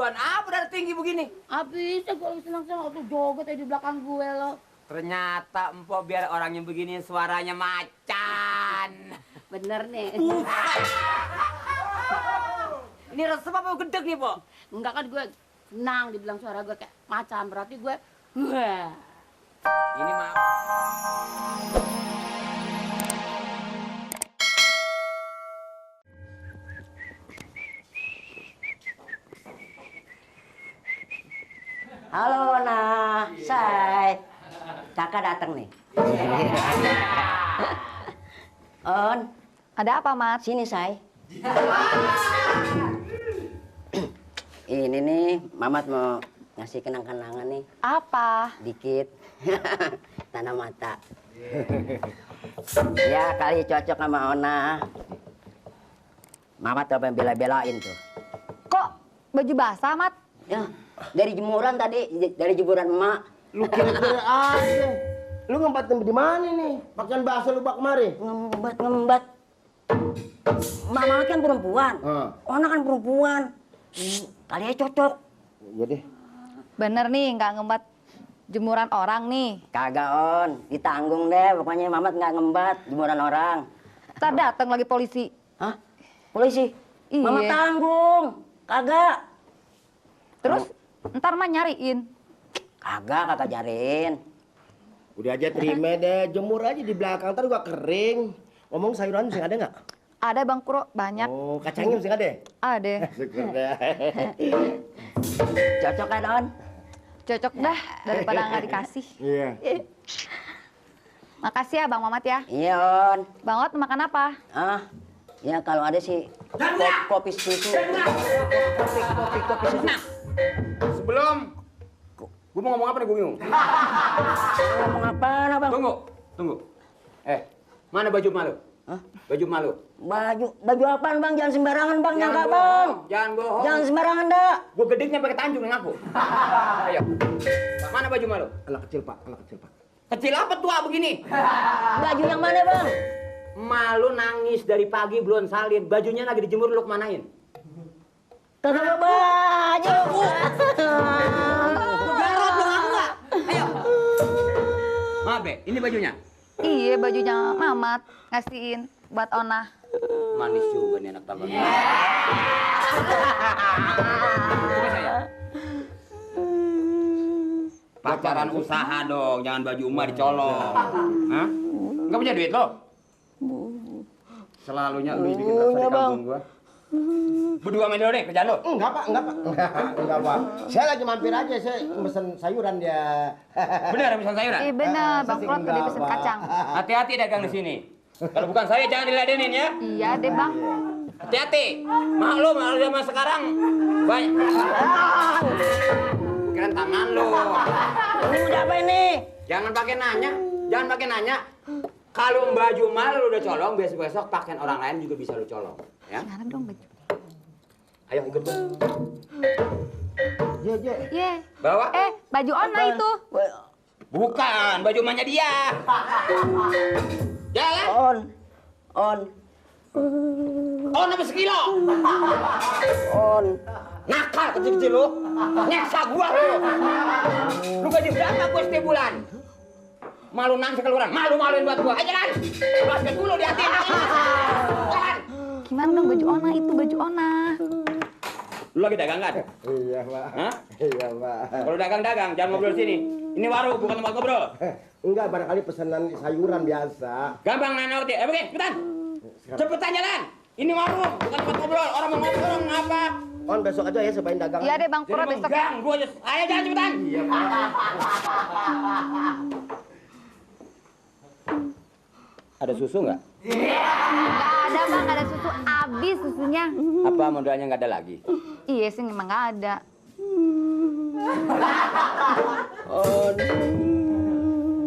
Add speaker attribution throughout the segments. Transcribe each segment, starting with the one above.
Speaker 1: tujuan apa dari tinggi begini?
Speaker 2: Habis gue senang-senang waktu joget di belakang gue lo.
Speaker 1: Ternyata empok biar orangnya begini suaranya macan.
Speaker 2: Bener nih.
Speaker 1: Ini resep apa gedeg nih, Pok?
Speaker 2: Enggak kan gue senang dibilang suara gue kayak macan, berarti gue wah.
Speaker 1: Ini maaf.
Speaker 3: Halo, Nah, Say. Kakak datang nih. On,
Speaker 4: Ada apa, Mat?
Speaker 3: sini, Say. Ini nih, Mamat mau ngasih kenang-kenangan nih.
Speaker 4: Apa?
Speaker 3: Dikit. Tanah mata. Ya, kali cocok sama Ona. Mamat apa yang bela-belain tuh?
Speaker 4: Kok baju basah, Mat?
Speaker 3: Ya, dari jemuran tadi, dari jemuran emak.
Speaker 5: Lu kira-kira aja. Lu ngempatin di mana nih? Pakaian basah lu bak kemari.
Speaker 3: Ngembat. Mama kan perempuan. Ona kan perempuan. Kali aja cocok.
Speaker 5: Iya deh.
Speaker 4: Bener nih, nggak ngembat jemuran orang nih.
Speaker 3: Kagak, On. Ditanggung deh. Pokoknya Mamat nggak ngembat jemuran orang.
Speaker 4: Ntar datang lagi polisi.
Speaker 3: Hah? Polisi?
Speaker 4: Iya.
Speaker 3: Mama tanggung. Kagak.
Speaker 4: Terus ntar mah nyariin.
Speaker 3: Kagak nyariin.
Speaker 5: Udah aja terima deh. Jemur aja di belakang. Ntar gua kering. Ngomong sayuran masih ada nggak?
Speaker 4: Ada Bang Kuro, banyak.
Speaker 5: Oh, kacangnya masih ada?
Speaker 4: Ada.
Speaker 5: Syukur deh.
Speaker 3: Cocok kan, On?
Speaker 4: Cocok dah daripada nggak dikasih.
Speaker 5: Iya.
Speaker 4: Makasih ya Bang Mamat ya.
Speaker 3: Iya, On.
Speaker 4: Bang Ot makan apa?
Speaker 3: Ah, ya kalau ada sih kopi susu. Kopi susu.
Speaker 1: Nah, sebelum gue mau ngomong apa nih, gue bingung.
Speaker 3: Ngomong apaan, Abang?
Speaker 1: Tunggu. Mana baju malu?
Speaker 3: Hah?
Speaker 1: Baju malu.
Speaker 3: Baju apaan, Bang? Jangan sembarangan, Bang. Nyangka, Bang.
Speaker 1: Jangan bohong.
Speaker 3: Jangan sembarangan, dah.
Speaker 1: Gue gedenya pakai tanjung ngaku. Ayo. Mana baju malu?
Speaker 5: Anak kecil, Pak.
Speaker 1: Kecil apa tua begini?
Speaker 3: Baju yang mana, Bang?
Speaker 1: Malu nangis dari pagi belum salin. Bajunya lagi dijemur, lu kemanain?
Speaker 3: Kenapa baju?
Speaker 1: Garot lu ngaku nggak? Ayo. Maaf, Be. Ini bajunya.
Speaker 4: Iya, bajunya Mamat ngasihin buat Ona.
Speaker 1: Manis juga nih anak tambang. Coba saya. Pacaran usaha dong, jangan baju emak dicolong. Hah? Enggak punya duit lo? Selalunya lu bikin rasa di kampung gua. Berdua main dulu deh kerjaan lo.
Speaker 5: Enggak, Pak. Enggak, Pak. Saya lagi mampir aja. Saya pesen sayuran dia.
Speaker 1: Bener pesan sayuran?
Speaker 4: Iya bener, Bang
Speaker 5: Saya
Speaker 4: Kuro
Speaker 5: sih
Speaker 4: tadi
Speaker 5: enggak,
Speaker 4: pesen
Speaker 5: Pak.
Speaker 4: kacang.
Speaker 1: Hati-hati dagang di sini. Kalau bukan saya jangan diladenin ya.
Speaker 4: Iya deh Bang.
Speaker 1: Hati-hati. Maklum zaman sekarang banyak. Keren tangan lo.
Speaker 3: Ini udah apa ini?
Speaker 1: Jangan pakai nanya. Kalau baju mal lu udah colong, besok pakaian orang lain juga bisa lu colong, ya.
Speaker 4: Mana dong baju?
Speaker 1: Ayo ikut gua.
Speaker 5: Iya.
Speaker 4: Iya.
Speaker 1: Bawa.
Speaker 4: Baju Ona itu.
Speaker 1: Bukan, baju emaknya dia. Jalan.
Speaker 3: On.
Speaker 1: Oh, nama sekilo.
Speaker 3: On.
Speaker 1: Nakal kecil-kecil lu. Nyeksa gua lu. Lu gaji berapa gua setiap bulan? Malu nangis keluaran, malu-maluin buat gua. Ayo jalan. Basket dulu di hati. Jalan.
Speaker 4: Gimana dong baju Ona itu, baju Ona.
Speaker 1: Lu lagi dagang kan?
Speaker 5: Iya, Pak.
Speaker 1: Hah?
Speaker 5: Iya, Pak.
Speaker 1: Kalau dagang, jangan ngobrol sini. Ini warung, bukan tempat ngobrol.
Speaker 5: Enggak, barangkali pesanan sayuran biasa.
Speaker 1: Gampang nanya dia. Pergi, cepetan. Cepetan jalan. Ini warung, bukan tempat ngobrol. Orang mau ngobrol ngapa?
Speaker 5: On, besok aja ya sebain dagangan.
Speaker 4: Iya deh Bang Kuro
Speaker 1: Jadi
Speaker 4: besok.
Speaker 1: mengganggu aja. Ayo jalan cepetan.
Speaker 5: Iya, Pak.
Speaker 1: Ada susu nggak?
Speaker 4: Nggak ada Bang, nggak ada susu. Habis susunya.
Speaker 1: Apa modalnya nggak ada lagi?
Speaker 4: Iya sih memang nggak ada.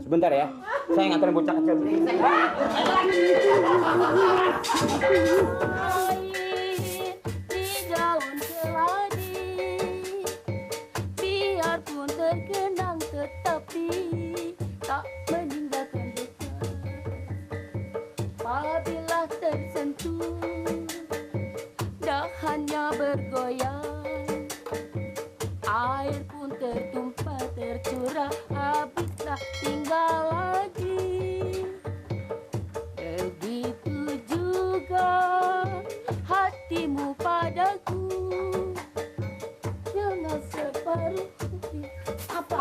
Speaker 1: Sebentar ya. Saya nganterin bocah kecil.
Speaker 2: Di daun keladi, biarpun tergenang tetapi tak meninggalkan luka. Apabila tersentuh, dahannya bergoyang, tertumpah tercurah, habis tak tinggal lagi. Begitu juga hatimu padaku, jangan separuh hati. Apa?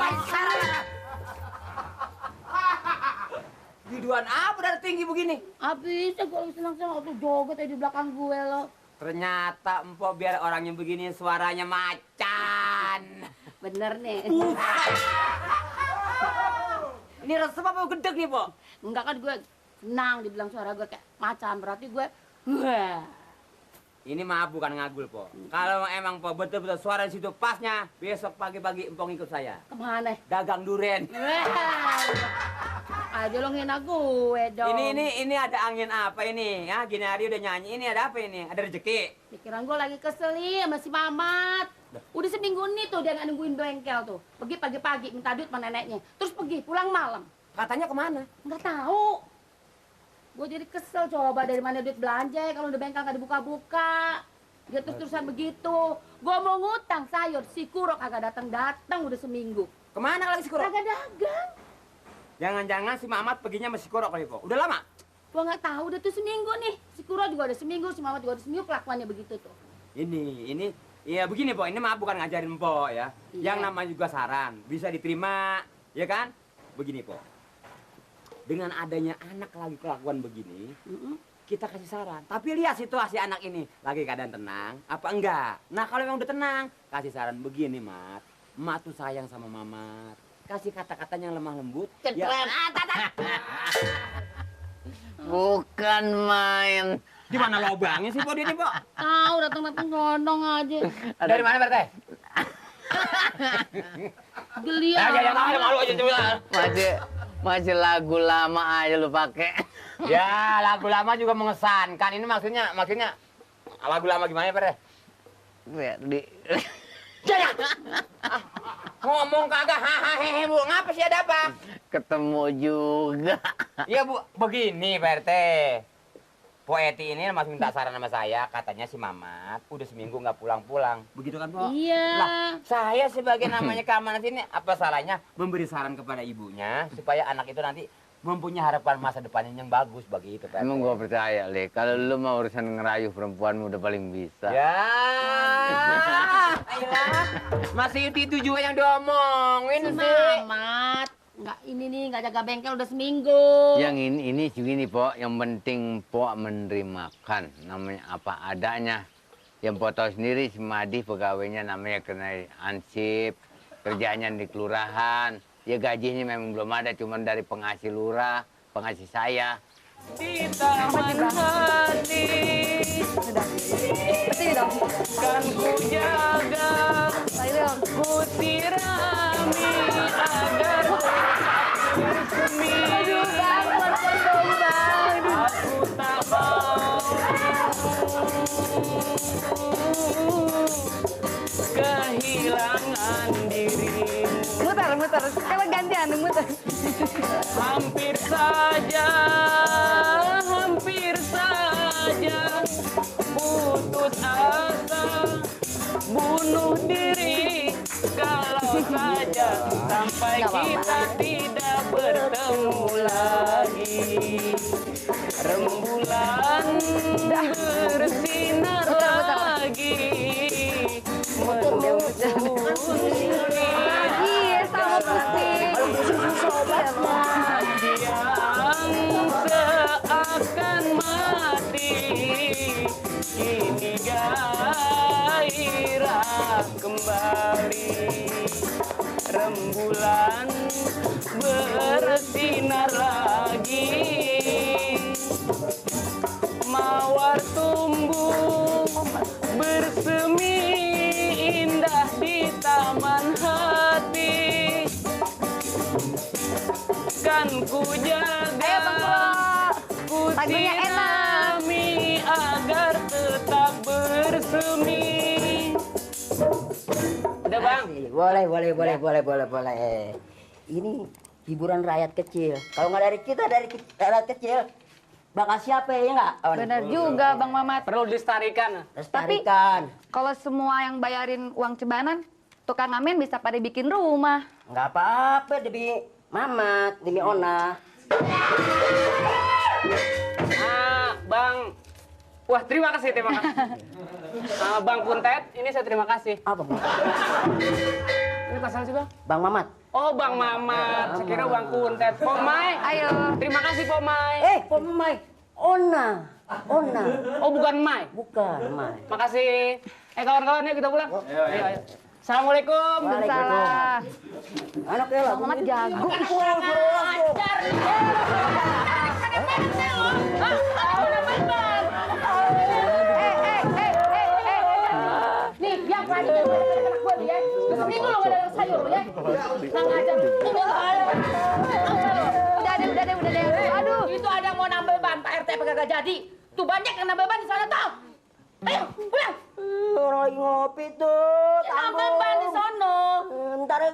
Speaker 1: Biduan apa dari tinggi begini?
Speaker 2: Habis gue lagi senang-senang waktu joget di belakang gue lo.
Speaker 1: Ternyata empok biar orangnya begini suaranya macan.
Speaker 2: Bener nih.
Speaker 1: Ini resep apa gedeg nih, Po?
Speaker 2: Enggak kan gue senang dibilang suara gue kayak macan, berarti gue wah.
Speaker 1: Ini maaf bukan ngagul, Po. Kalau emang Po betul-betul suara di situ pasnya, besok pagi-pagi empok ikut saya.
Speaker 2: Kemana?
Speaker 1: Dagang duren.
Speaker 2: Aja lo ngina gue dong.
Speaker 1: Ini ada angin apa ini? Ya, gini hari udah nyanyi. Ini ada apa ini? Ada rezeki.
Speaker 2: Pikiran gue lagi kesel nih sama si Mamat. Udah seminggu nih tuh dia nggak nungguin bengkel tuh. Pergi pagi-pagi minta duit sama neneknya. Terus pergi pulang malam.
Speaker 1: Katanya kemana?
Speaker 2: Nggak tahu. Gue jadi kesel, coba dari mana duit belanja ya kalau udah bengkel nggak dibuka-buka. Dia terus-terusan begitu. Gue mau ngutang sayur, si Kuro kagak datang udah seminggu.
Speaker 1: Kemana lagi si Kuro?
Speaker 2: Kagak dagang.
Speaker 1: Jangan-jangan si Mamat perginya sama si Kuro kali, Po. Udah lama?
Speaker 2: Gue nggak tahu, udah tuh seminggu nih. Si Kuro juga ada seminggu, si Mamat juga ada seminggu, kelakuannya begitu tuh.
Speaker 1: Ini, ya begini, Po. Ini maaf bukan ngajarin Po ya.
Speaker 2: Iya.
Speaker 1: Yang namanya juga saran, bisa diterima, ya kan? Begini, Po. Dengan adanya anak lagi kelakuan begini, kita kasih saran. Tapi lihat situasi anak ini, lagi keadaan tenang, apa enggak? Nah, kalau memang udah tenang, kasih saran begini, Mat. Mat tuh sayang sama Mamat. Kasih kata-katanya yang lemah lembut. Ya.
Speaker 3: Bukan main.
Speaker 1: Di mana lobangnya sih, Po, dia nih, Po?
Speaker 2: Tahu datang-datang gondong aja.
Speaker 1: Dari mana, Pak Teh?
Speaker 2: Geli
Speaker 1: Ya, malu aja coba.
Speaker 3: Masih lagu lama aja lu pakai.
Speaker 1: Ya, lagu lama juga mengesankan. Ini maksudnya lagu lama gimana, Pak Teh?
Speaker 3: Ya, di
Speaker 1: Ngomong kagak hahaha, Bu. Ngapa sih, ada apa?
Speaker 3: ketemu juga.
Speaker 1: Iya, Bu. Begini, Pak RT. Po Eti ini masih minta saran sama saya. Katanya si Mamat udah seminggu nggak pulang-pulang. Begitu kan, Po?
Speaker 2: Iya.
Speaker 1: Lah, saya sebagai namanya keamanan sini, apa salahnya memberi saran kepada ibunya supaya anak itu nanti mempunyai harapan masa depan yang bagus bagi itu, Pak RT.
Speaker 3: Emang gua percaya, Le. Kalau lu mau urusan ngerayu perempuanmu udah paling bisa.
Speaker 1: Ya, ayolah. Masih itu juga yang diomongin sih.
Speaker 2: Mamat. Nggak ini nih, nggak jaga bengkel udah seminggu.
Speaker 3: Yang ini segini, Po. Yang penting Po menerimakan. Namanya apa adanya. Yang Po tahu sendiri, si Madi pegawainya namanya kena ansip. Kerjanya di kelurahan. Ya gajinya memang belum ada, cuma dari pengasih lurah, pengasih saya.
Speaker 1: Di taman hati
Speaker 4: Betul dong.
Speaker 1: kan ku jaga,
Speaker 4: Lagi dong.
Speaker 1: ku sirami agar bersemi.
Speaker 4: Aduh bang, pelan-pelan dong bang.
Speaker 1: Aku tak mau kehilangan dirimu.
Speaker 4: Muter. Sekarang gantian, muter.
Speaker 1: Hampir saja putus asa, bunuh diri kalau saja sampai kita tidak bertemu lagi. Rembulan bersinar lagi, menembus
Speaker 4: Iya, sama putih.
Speaker 1: yang seakan mati, kini gairah kembali. Rembulan bersinar lagi, mawar tumbuh bersemi indah di taman hati. Kan ku jaga, ku
Speaker 4: Lagunya enak.
Speaker 1: sirami agar tetap bersemi. Udah, Bang?
Speaker 3: Boleh. Ini hiburan rakyat kecil. Kalau nggak dari kita, dari rakyat kecil, bakal siapa ya nggak?
Speaker 4: Benar juga Bang Mamat.
Speaker 1: Perlu dilestarikan.
Speaker 3: Lestarikan.
Speaker 4: Kalau semua yang bayarin uang cebanan, tukang ngamen bisa pada bikin rumah.
Speaker 6: Nggak apa-apa demi Mamat, demi Ona.
Speaker 7: Bang. Wah, terima kasih. Bang Kuntet, ini saya terima kasih.
Speaker 6: Apa, Bang?
Speaker 7: Ini pasal sih, Bang?
Speaker 6: Bang Mamat.
Speaker 7: Oh, Bang Mamat. Saya kira Bang Kuntet. Pok Mai.
Speaker 4: Ayo.
Speaker 7: Terima kasih, Pok Mai.
Speaker 6: Pok Mai. Ona.
Speaker 7: Oh, bukan Mai.
Speaker 6: Bukan, Mai.
Speaker 7: Makasih. Kawan-kawan, yuk kita pulang. Ayo. Assalamualaikum.
Speaker 4: Salah.
Speaker 6: Anaknya lah.
Speaker 4: Bang Mamat jago.
Speaker 2: Nih, yang berani anak gue nih ya. Seminggu lo nggak ada sayur lo ya. Nggak ngajar.
Speaker 4: Udah deh. Aduh.
Speaker 2: Itu ada yang mau nambah ban, Pak RT kagak jadi. Tuh banyak yang nambah ban di sana tuh. Ayo, pulang.
Speaker 6: Orang lagi ngopi tuh.
Speaker 2: Nambah ban di sono.
Speaker 6: Ntar ya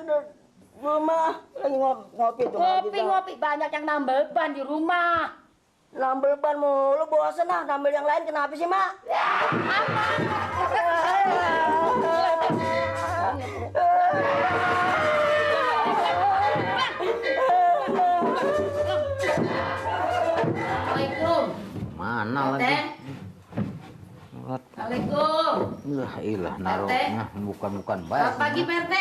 Speaker 6: rumah lagi ngopi tuh.
Speaker 2: Ngopi banyak yang nambah ban di rumah.
Speaker 6: Nambel ban mulu, bosen ah. Nambel yang lain kenapa sih, Mak?
Speaker 2: Assalamualaikum.
Speaker 3: Mana
Speaker 2: RT.
Speaker 3: lagi?
Speaker 2: Assalamualaikum.
Speaker 3: Ilah naruhnya bukan baik.
Speaker 2: Selamat pagi, Pak RT.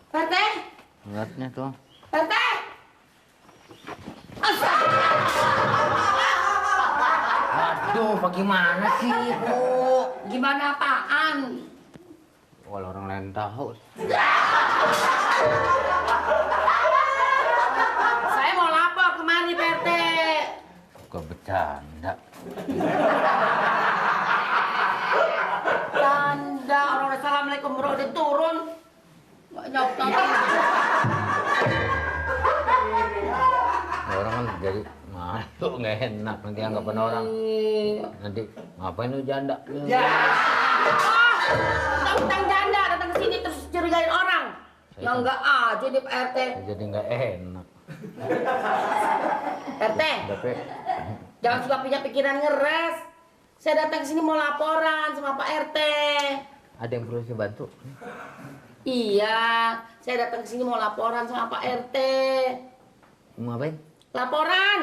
Speaker 2: Pak RT.
Speaker 3: Lihatnya tuh.
Speaker 2: Pak RT.
Speaker 3: Aduh, bagaimana sih, Bu?
Speaker 2: Gimana apaan?
Speaker 3: Kalau orang lain tahu.
Speaker 2: Saya mau lapor kemari, Pak RT.
Speaker 3: Kok bercanda?
Speaker 2: Tanda orang assalamualaikum bro udah turun. Nggak nyaut.
Speaker 3: Orang kan jadi malu, nggak enak. Nanti anggapan orang. Nanti ngapain lu janda?
Speaker 2: Tentang janda datang ke sini terus curigain orang. Ya enggak aja nih Pak RT.
Speaker 3: Jadi nggak enak.
Speaker 2: RT,
Speaker 3: Tapi
Speaker 2: jangan suka punya pikiran ngeres. Saya datang ke sini mau laporan sama Pak RT.
Speaker 3: ada yang perlu saya bantu?
Speaker 2: Iya, saya datang ke sini mau laporan sama Pak RT.
Speaker 3: Mau ngapain?
Speaker 2: Laporan.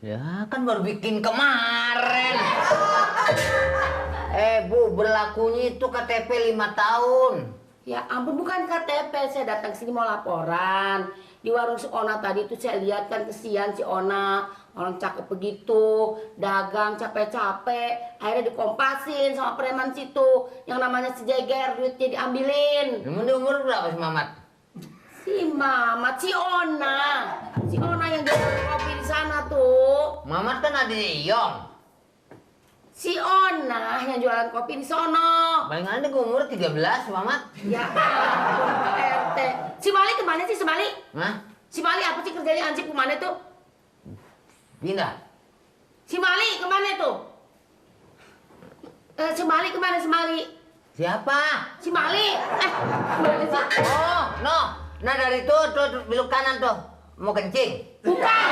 Speaker 3: Ya kan baru bikin kemarin. Bu, berlakunya itu KTP 5 tahun.
Speaker 2: Ya ampun, bukan KTP, saya datang ke sini mau laporan. Di warung si Ona tadi itu saya lihat kan kesian si Ona, orang cakep begitu, dagang capek-capek, akhirnya dikompasin sama preman situ, yang namanya si Jeger, duitnya diambilin.
Speaker 3: Emang dia umur berapa si Mamat?
Speaker 2: Si Mamat, si Ona yang jualan kopi di sana tuh.
Speaker 3: Mamat kan ada Iyong.
Speaker 2: Si Ona yang jualan kopi di sono.
Speaker 3: Paling ada umur 13 Mamat.
Speaker 2: Ya ampun, Pak RT. Si Mali kemana sih, si Mali?
Speaker 3: Hah?
Speaker 2: Si Mali apa sih kerjanya anjing kemana tuh?
Speaker 3: Pindah.
Speaker 2: Si Mali kemana tuh? Si Mali kemana si Mali?
Speaker 3: Siapa?
Speaker 2: Si Mali? Kemana sih?
Speaker 3: Oh, no. Nah dari tuh belok kanan tuh. Mau kencing.
Speaker 2: Bukan.